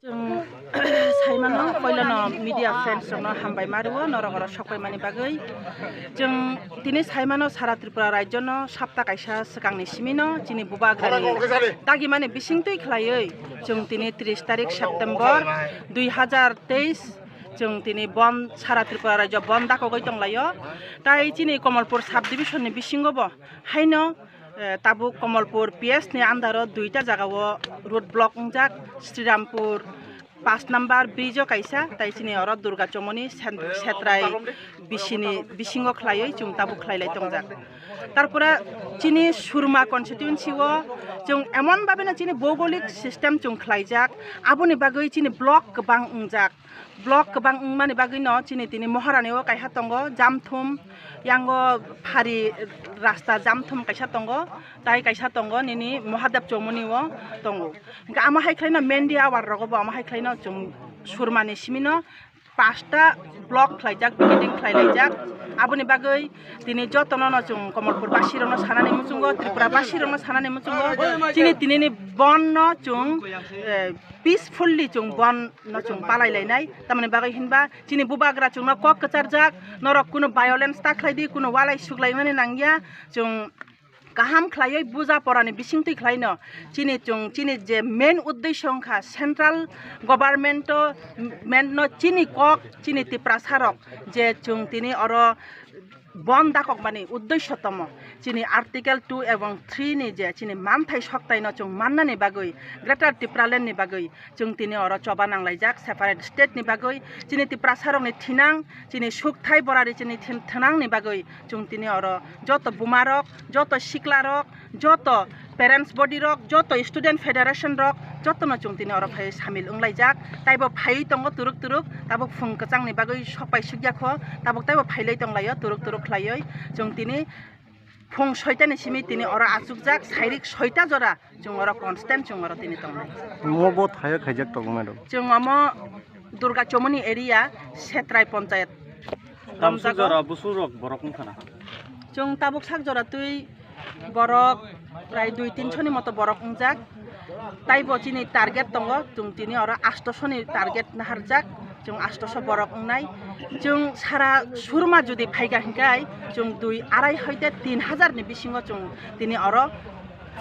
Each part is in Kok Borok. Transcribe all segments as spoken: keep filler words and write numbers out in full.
Chwng saimano, poilano media friends rokno hambai ma rwo, norok oro sok paimani bagwi. Chwng tini saimano, sara Tripura rajyono sapta kaisa swkangni simino chini bubagrani dagimani bisingtwi khlaiwi chwng tini tris tarik September dui hazar teis chwng tini bon, sara Tripura rajyo bon dakogwi tonglaio. Tai chini Komolpur sub division ni bisingo bo haino, eh, tabuk Komolpur P S ni under o duita jaga o road block wngjak, Srirampur pash number bridge o kaisa, tai chini oro Durga Chomoni sen-, Setrai bisini bisingo khlaiwi chwng tabuk khlailai tongjak. Tarpore chini Surma constituency o chwng emon bhabe no chini bhougolik system chwng khlaijak, aboni bagwi chini block kwbang wngjak. Block kwbang wngmani bagwino chini tini Moharani o kaisa tongo, Jamthum, yango phari rasta Jamthum kaisa tongo, tai kaisa tongo nini Mahadev Chomoni o tongo. Hwnkhe amo hai khlaino Mendi awar rogo bo amo hai khlaino chwng Surmani simino pasta block khlaijak, picketing khlailaijak. Aboni bagwi tini jotono no chwng Komolpur basi rokno sanani muchungo, Tripura basi rokno sanani muchungo, chini tinini bon no chwng, eh, peacefully chwng bon no chwng palai lainai. Tamoni bagwi hinba chini bubagra chwngno kok kwcharjak, norok kunu violence ta khlai di, kunu walai suklaimani nangya, chwng kaham khlaiwi buja porani bisingtwi khlaino. Chini chwng, chini je main uddesho wngkha central government o, main no chini kok, chini Tiprasa rok je chwng tini oro bon dakokmani uddesho tomo, chini Article two ebong three ni je chini manthai soktaino chwng mannani bagwi, Greater Tipraland ni bagwi chwng tini oro choba nanglaijak, separate state ni bagwi, chini Tiprasa rokni thinang, chini sukthai borari chini thin-, thinang ni bagwi chwng tini oro joto buma rok, joto sikla rok, joto parents body rok, joto student federation rok, jotono chwng tini oro phai samil wnglaijak. Taibo phaiwi tongo turuk turuk, tabuk phung kwchangni bagwi sok pai sukya kho, tabuk taibo phailai tonglaio turuk turuk khlaiwi. Chwng tini phung soitani simi tini oro achukjak, sairik soita jora chwng oro constant chwng oro tini tongnai. Mo bo thaio khaijak tongo madam. Chwng omo Durga Chomoni area, Setrai Ponchayat. Tamsuk romjago. Jora busurok borok wngkha na? Chwng tabuk sak jora twi borok prai dui tinsho ni moto borok wngjak. Taibo chini target tongo, chwng tini oro astoso ni target naharjak, chwng astoso borok wngnai. Chwng sara Surma jodi phaikha hinkhai chwng dui arai hoite tin hajar ni bisingo chwng tini oro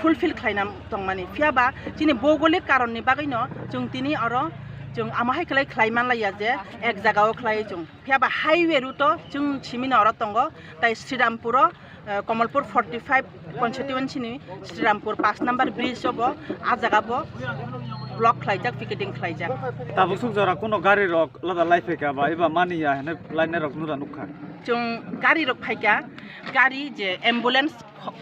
fulfill khlaina tongmani. Phiya ba chini bhougolik karonni bagwino chwng tini oro chwng amo hai khlai khlai manlaiya je ek jagao khlai chwng. Phiya ba highway route o chwng simino oro tongo, tai Srirampur o, eh, Komolpur forty five constituency ni Srirampur pash number bridge o bo, ah jaga bo block khlaijak, picketing khlaijak. Tabuk suk jora kuno gari rok lada lai phaikha ba eba maniya hwnwi lainai rok nura nukha. Chwng gari rok phaikha, gari je ambulance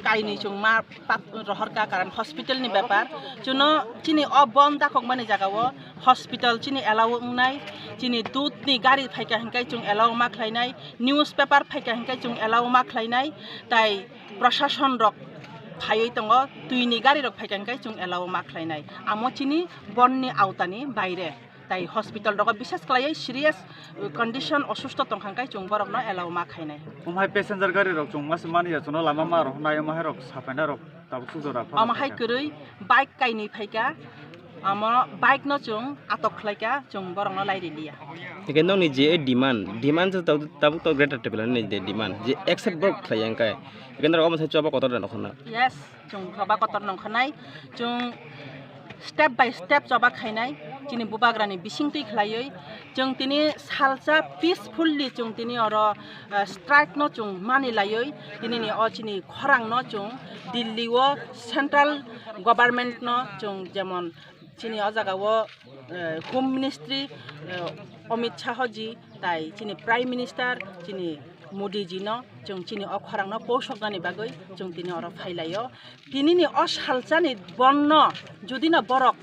kainwi chwng ma pat rohorkha, karon hospital ni bepar. Chwngno chini o bon dakokmani jagao hospital chini allow wngnai, chini dudni gari phaikha hinkhai chwng allow ma khlainai, newspaper phaikha hinkhai chwng allow ma khlainai, tai proshasonrok phaiwi tongo, twini garirok phaikha hinkhai chwng allow ma khlainai. Amo chini bonni aotani baire. Tai hospital rogo bises khlaiwi serious condition, osusto tongkha hinkhai chwng borokno allow ma khainai. Omo hai passenger gari rok chwng masa mani ya, chwngno lama ma rohornai, omo hai rok sapaina rok tabuk suk jora phano. Omo hai kwrwi bike kainwi phaikha, omo bike no chwng atok khlaikha, chwng borokno lairiliya. Hingke nokni je demand, demand se tabuk, tabuk to Greater Tipraland ni je demand, je accept borok khlaiya hinkhai, hingke norok omo sai choba kotor da nokhorna. Yes. Chwng choba kotor nongkhanai, chwng step by step choba khainai, chini bubagrani bisingtwi khlaiwi. Chwng tini salsa peacefully chwng tini oro, eh, strike no chwng mani laiwi, tinini o chini khorang no chwng Delhi o central government no chwng jemon chini o jaga o, eh, Home Ministry, eh, Amit Shah ji, tai chini Prime Minister, chini Modi ji no chwng chini o khorang no posoknani bagwi chwng tini oro phailaio. Tini ni o salsa ni bon no jodi no borok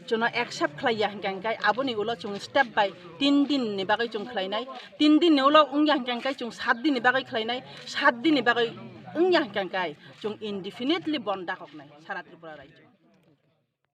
chwng no accept khlai ya hwnkhe, hwnkhe aboni ulo chwng step by tin din ni bagwi chwng khlainai, tin din ni ulo wngya hwnkhe chwng sat din ni bagwi khlainai, sat din ni bagwi wngya hwnkhe chwng indefinitely bon dakoknai sara Tripura rajyo.